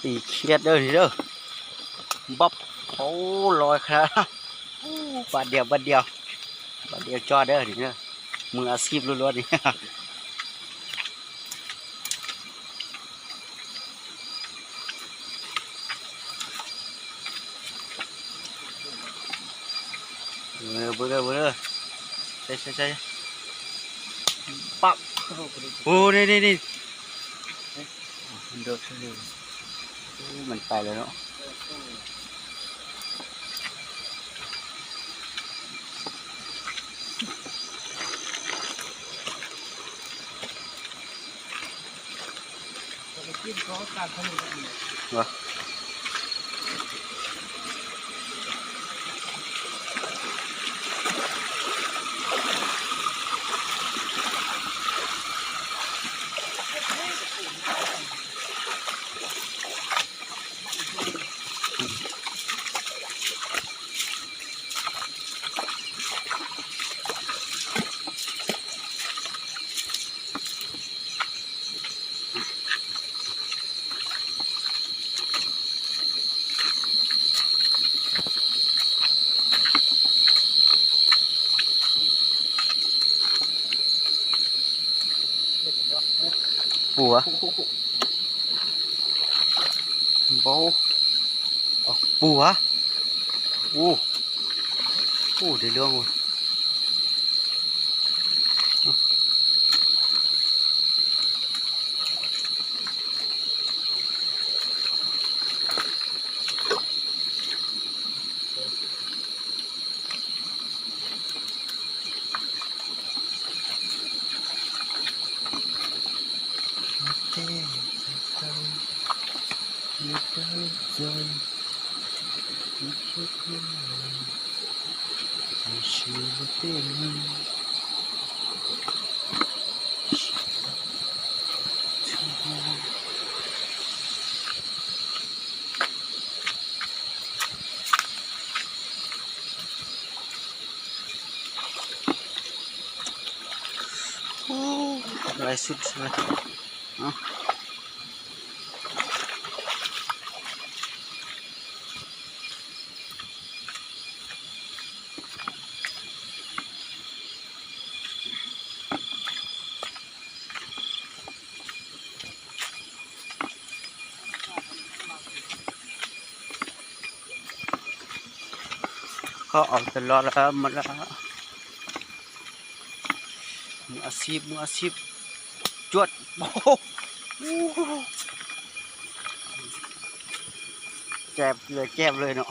ຕີຂຽດເດີນີ້ເດີ ບັບ ໂອ້ ລອຍຂະໜາດ ບາດດຽວ ບາດດຽວ ບາດດຽວຈອດເດີນີ້ເດີ ມືອາຊີບລ້ວນໆນີ້. ເອີ ເບິ່ງເດີ ເບິ່ງເດີ ໃສ່ ໃສ່ ໃສ່ ປັບ ໂອ້ ນີ້ ນີ້ ນີ້ ມັນໂດດຂຶ້ນເລີຍ ໂອ້ ມັນໄປແລ້ວເນາະ. ປູຫວາ ບໍ່ ເອົາ ປູຫວາ ໂອ້ ໂອ້ ໄດ້ເລື່ອງເວີຍ. ໂອ້ ຫຼາຍສຸດເລີຍ ເນາະ. ເຂົາເອົາຕະຫຼອດລະ ໝົດລະ ມືອາຊີບ ມືອາຊີບ ຈວດ ໂອ້ໂຫ ແຈບເຫຼືອແຈບເລີຍເນາະ.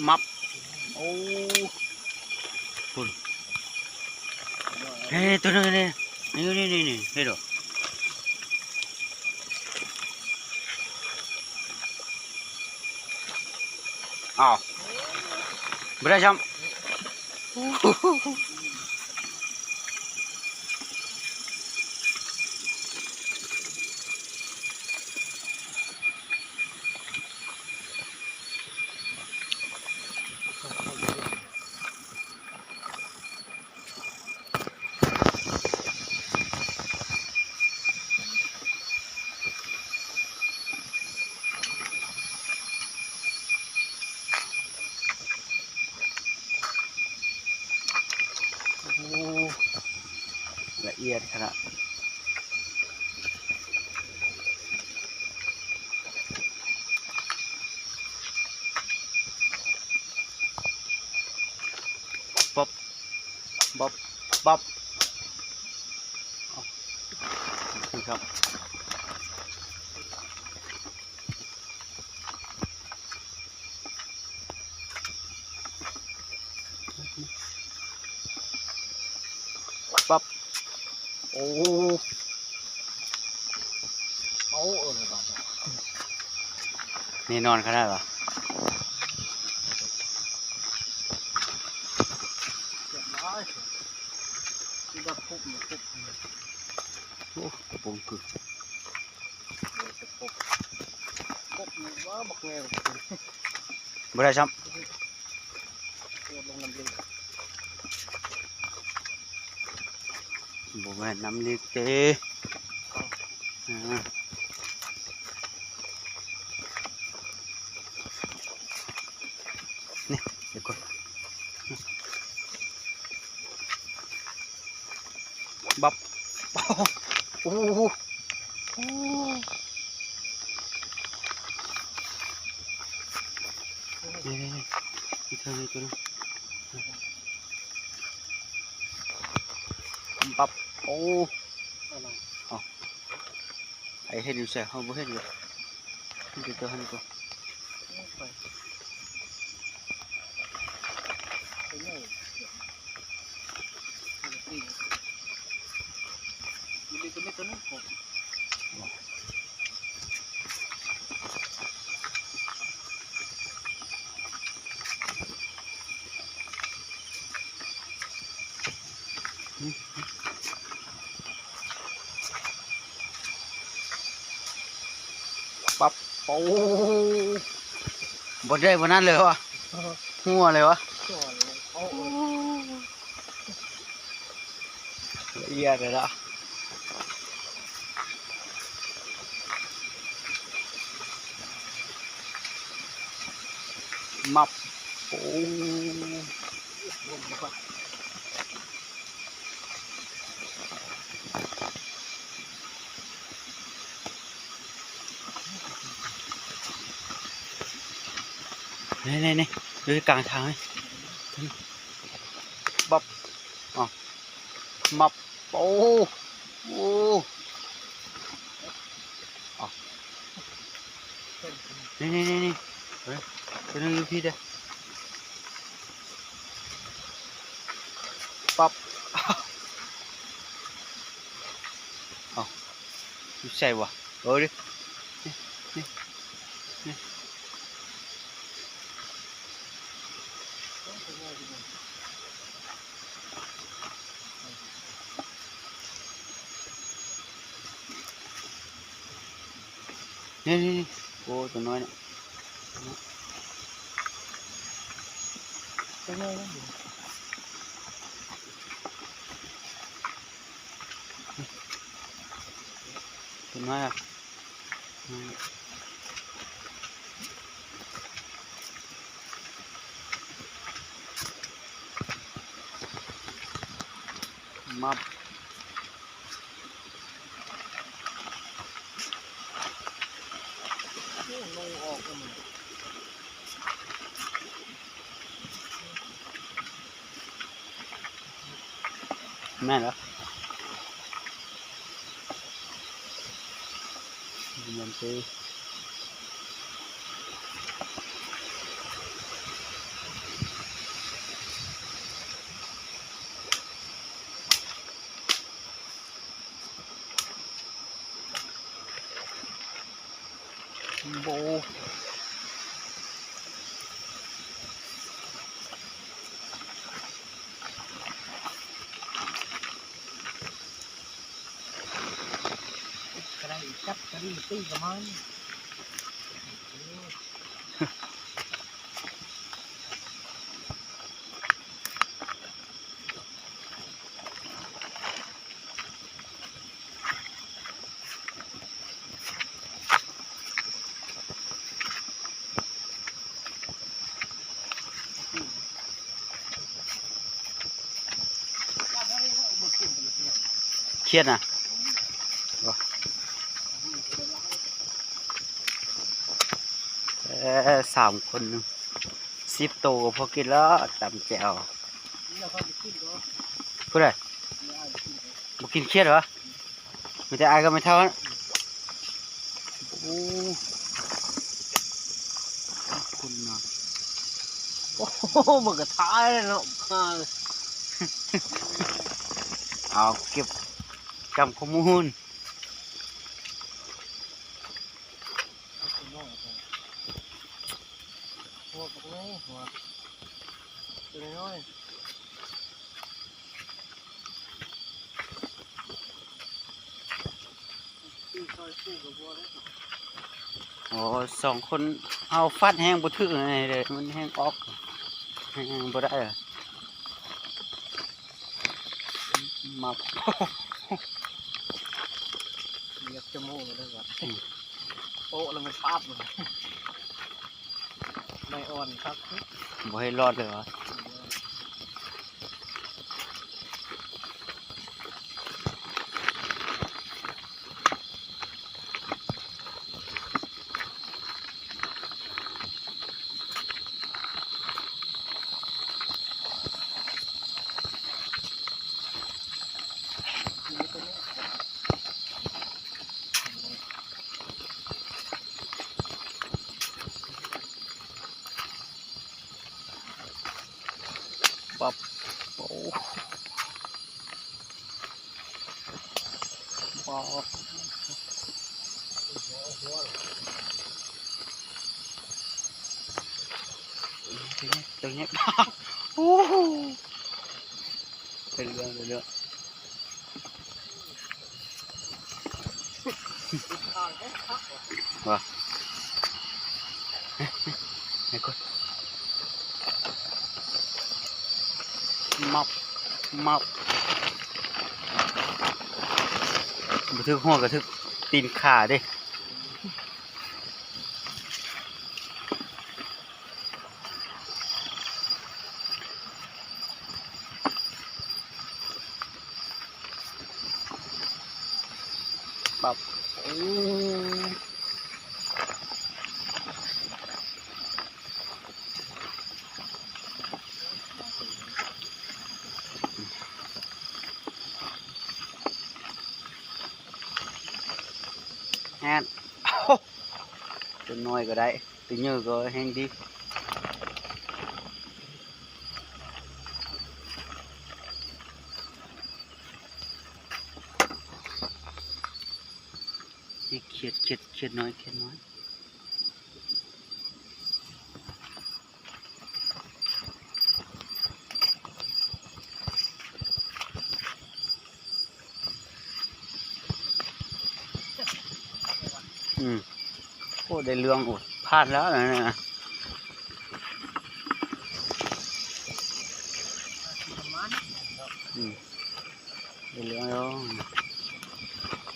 ມັບ ໂອ້ ພຸ້ນ ເຮີ້ຍ ໂຕໜຶ່ງນີ້ ນີ້ ນີ້ ນີ້ ເຫັນບໍ່? ອ້າວ ບໍ່ໄດ້ຊ້ຳ. ໂອ້ ລະອຽດຂະໜາດ. ປັບ ບັບ ບັບ ເອົາ ນີ້ຄັບ ປັບ ໂອ້ ໂອ້ ເອີ ແນ່ນອນຂະໜາດວ່າ ໂອ້ ກະປົງກຶກ ໂອ້ ກະປົງ ກົບນີ້ ອ້າວ ບັກແງ່ ບໍ່ໄດ້ຊ້ຳ ໂດດລົງນ້ຳລິກ ບໍ່ແມ່ນນ້ຳລິກເດ້ ອ້າວ ອ່າ ນີ້ ດຽວກ່ອນ ບັບ ໂອ້ໂຫ ໂອ້ ນີ້ໆໆ ອີກເທື່ອໜຶ່ງ ອີກເທື່ອໜຶ່ງ ບັບ ໂອ້ ເອົາ ໃຜເຫັນຢູ່ໃສ ເຮົາບໍ່ເຫັນເລີຍ ເຫັນແຕ່ຕົວຫັ້ນກວ່າ ປັບ ໂອ້ ບໍ່ໄດ້ ບໍ່ນັ້ນເລີຍວະ ຫົວເລີຍວະ ລະອຽດເລີຍລະ ມັບ ໂອ້ ນີ້ໆໆ ຢູ່ກາງທາງນີ້ ບັບ ເອົາ ມັບ ໂອ້ ໂອ້ ເອົາ ນີ້ໆໆ ເອີ ຕົວໜຶ່ງຢູ່ພີ້ເດີ້ ປັບ ເອົາ ຢູ່ໃສວະ ເອີ ນີ້ ນີ້ ນີ້ ນີ້ ນີ້ໆໆ ໂອ້ ຕົວນ້ອຍນະ ຕົວນ້ອຍນະ ຕົວນ້ອຍນະ. ມັບ ແມ່ນແລ້ວ ແມ່ນຕິ ໂອ້ ກະໄດ້ຈັບກະໄດ້ຕີກະມານ. ຄຽດນະ ເອີ ສາມຄົນ ສິບໂຕກໍພໍກິນແລ້ວ ຕຳແຈ່ວ. ຜູ້ໃດ? ບໍ່ກິນຄຽດຫວາ? ມີແຕ່ອ້າຍກັບແມ່ເຖົ້າຫັ້ນ. ໂອ້ ຄຸນນະ ໂອ້ໂຫ ມັນກະທາຍເນາະ. ເອົາ ເກັບກຳຂໍ້ມູນ. ຫົວບັກໃຫຍ່ ຫົວ ຕົວນ້ອຍໆ ຕີຊອຍຄູ່ກະບໍ່ໄດ້. ໂອ້ ສອງຄົນເຮົາຟັດແຮງບໍ່ຖືກເລີຍ ມັນແຮງອອກ ແຮງບໍ່ໄດ້ ມາ ຮຽບຈະໂມງເລີຍວ່າ ອືມ ໂປະແລ້ວມັນປາບ ໄມ້ອ່ອນຄັກ ບໍ່ໃຫ້ລອດເລີຍຫວາ? ປັບ ໂອ້ ປາບ ຕົວໃຫຍ່ ໂອ້ໂຫ ເປັນເລື່ອງ ເປັນເລື່ອງ. ວ່າ ໃຫ້ກົດ ມັບ ມັບ ບໍ່ຖືກຫົວກະຖືກຕີນຂາເດ້. ປັບ ໂອ້ ແຮດ ຕົວນ້ອຍກໍໄດ້ ຕົວໃຫຍ່ກໍແຮງດີ. ຂຽດ ຂຽດ ຂຽດນ້ອຍ ຂຽດນ້ອຍ. ອືມ ໂອ້ ໄດ້ເລື່ອງ ໂອ້ ພາດແລ້ວນະ ອືມ ໄດ້ເລື່ອງແລ້ວ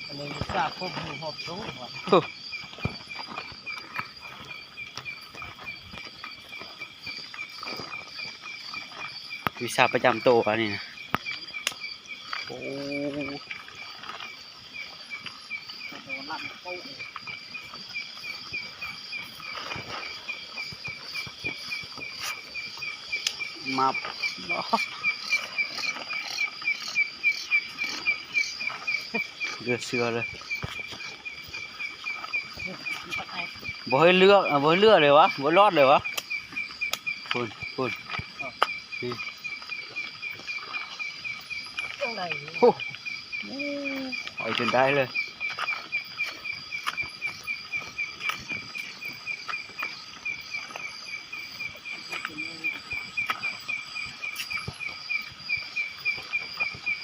ອັນນີ້ວິຊາຄວບຮູ້ຮອບຮູ້ວ່າ ໂອ້ ວິຊາປະຈຳໂຕອັນນີ້ນະ ໂອ້ ມັບ ເຫຼືອເຊື່ອເລີຍ. ບໍ່ໃຫ້ເລືອກ ບໍ່ໃຫ້ເລືອກເລີຍຫວາ ບໍ່ລອດເລີຍຫວາ. ພຸ້ນ ພຸ້ນ ນີ້ ຈັ່ງໃດ ໂອ້ ໄປຈົນໄດ້ເລີຍ.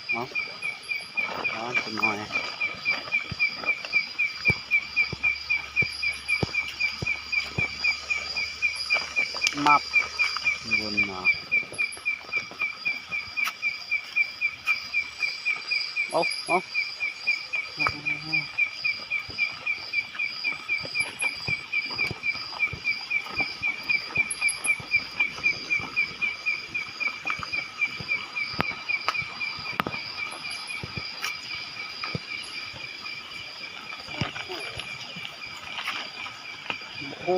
ເອົາ ເອົາ ຈັກໜ້ອຍ ມັບ ວົນມາ. ເອົາ ເອົາ ໂອ້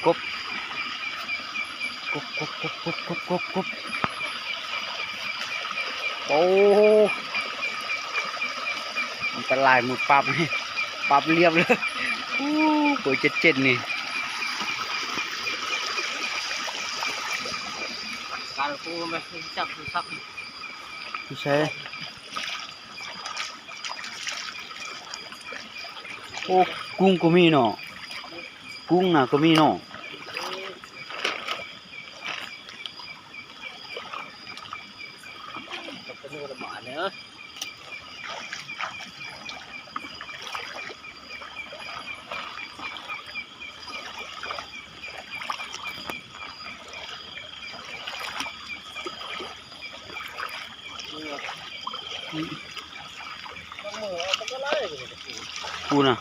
ກົບ ກົບ ກົບ ກົບ ກົບ ກົບ ກົບ ໂອ້ ອັນຕະລາຍ ມືປັບນີ້ ປັບລຽບເລີຍ. ໂອ້ ເບີເຈັດເຈັດນີ້ ການກູແມ່ນຈັບໂທລະສັບ ຢູ່ໃສ? ໂອ້ ກຸ້ງກໍມີເນາະ ກຸ້ງນະກໍມີເນາະ. ປາກກະໂນລະບາດ ພຸ້ນນະ